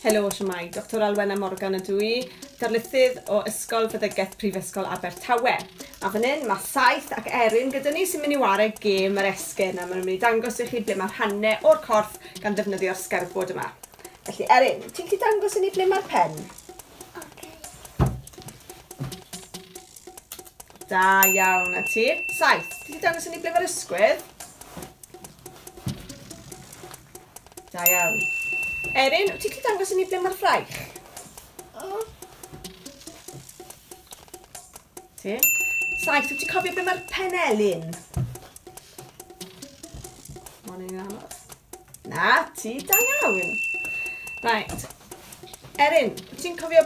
Helo, siwmai. Dr Alwena Morgan ydw i, darlithydd o Ysgol Feddygaeth Prifysgol Abertawe. A fan hyn mae Saith ac Erin gyda ni sy'n mynd i wario gêm yr esgyrn, a maen nhw'n mynd i dangos i chi ble mae rhannau o'r corff gan ddefnyddio'r sgerbwd yma. Felly, Erin, ti'n gallu dangos i ni ble mae'r pen? Okay. Da iawn, a ti? Saith, ti'n gallu dangos i ni ble mae'r ysgwydd? Da iawn. Erin, wyt ti'n gallu dangos i ni ble mae'r fraich? Ti? Saith, wyt ti'n cofio ble mae'r penelin? Mae'n un anodd. Na, ti, da iawn. Right. Erin, wyt ti'n cofio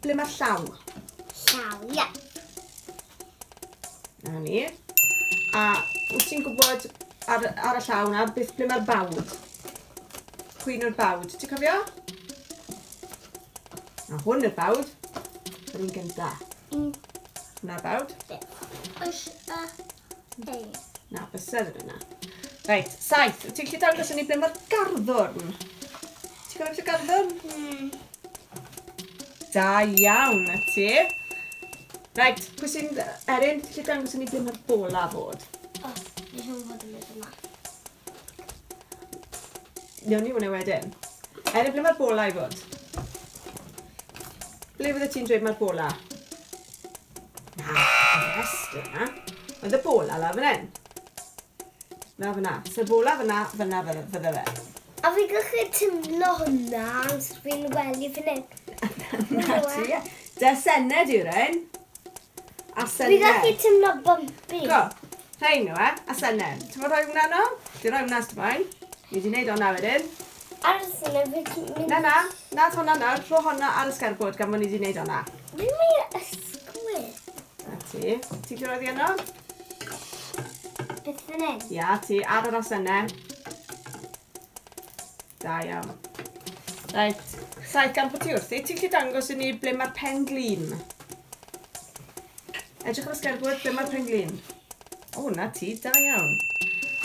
ble mae'r llaw? Llaw, ie. Na ni. A wyt ti'n gwybod ar y llaw na, beth ble mae'r bawd? Cwyn o'r bawd, ti'n cofio? Na hwn yw'r bawd. Yr un gynta. Hwna'r bawd. Oes y Na, bysedd yn yna. Reit, Saith, wyt ti'n gallu dangos i ni ble mae'r garddwrn? Ti'n cofio beth yw'r garddwrn? Da iawn, a ti. Reit, pwy sy'n... Erin, ti'n gallu dangos i ni ble mae'r bola fod? O, fi eisiau fod yn mynd yma. Newn ni hwnna wedyn. Erin, ble mae'r bola i fod? Ble fydde ti'n dweud mae'r bola? Na, y rest yna. Oedd y bola la fan hyn. Na fyna. So'r bola fyna, fyna fydde fe. A fi gallu teimlo hwnna amser fi'n wely fan hyn. Na ti, ie. Desenned yw'r un. Asenned. Fi gallu teimlo bumpy. Go. Rhain nhw, e? Asenned. Ti'n fod rhoi hwnna nhw? Ti'n rhoi hwnna os ti'n moyn. Ni wedi gwneud hwnna wedyn. Ar y syniad, fi mynd... Na, na. Na, hwnna nawr. Rho hwnna ar y sgerbwd gan bod ni wedi gwneud hwnna. Fi'n mynd ysgwydd. Na ti. Ti'n gallu rhoi ddi yno? Beth fan hyn? Ia, ti. Ar yr asennau. Da iawn. Reit. Saith, gan bod ti wrthi, ti'n gallu dangos i ni ble mae'r pen glin? Edrych ar y sgerbwd, ble mae'r pen glin? O, na ti. Da iawn.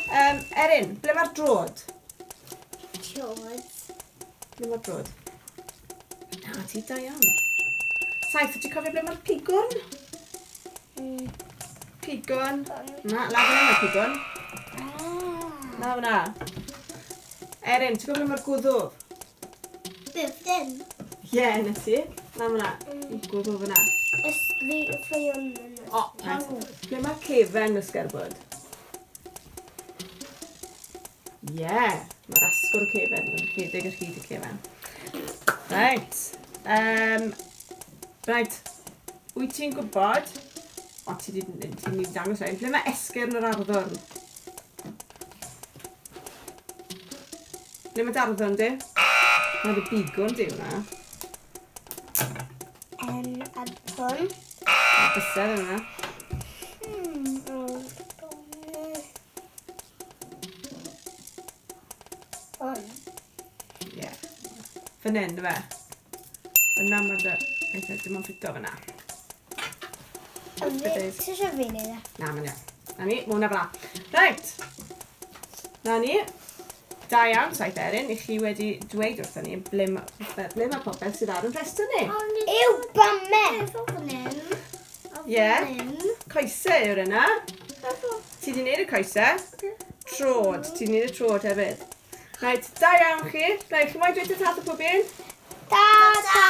Erin, ble mae'r drod? Drod. Ble mae'r drod? Na, ti, da iawn. Saith, wyt ti'n cofio ble mae'r pigwrn? Pigwrn. Na, la fyna mae'r pigwrn. Na fyna. Erin, ti'n cofio ble mae'r gwddw? Beth dyn? Ie, na ti. Na fyna. Gwddw fyna. Ysgri ffrion yna. O, ble mae cefen y sgerbwd? Ie, mae'r asgwrn cefen yn rhedeg ar hyd y cefen. Reit. Reit, wyt ti'n gwybod, o ti wedi dangos rhain, ble mae esgyrn yr arddwrn? Ble mae darddwrn di? Mae dy bigwrn di hwnna. Arddwrn. Mae bysedd yna. Ie. Fan hyn, dy fe. Fyna mae dy... Dim ond ffito fyna. Ti eisiau fi wneud e? Na, mae'n iawn. Na ni, mae hwnna fyna. Reit. Na ni. Da iawn, Saith Erin, i chi wedi dweud wrthon ni ble mae popeth sydd ar yn rhestr ni. Yw, bame! Ie. Coesau yw'r yna. Ti wedi gwneud y coesau. Trod. Ti wedi gwneud y trod hefyd. Reit, da iawn chi. Reit, chi moyn dweud ta-ta pob un? Ta-ta!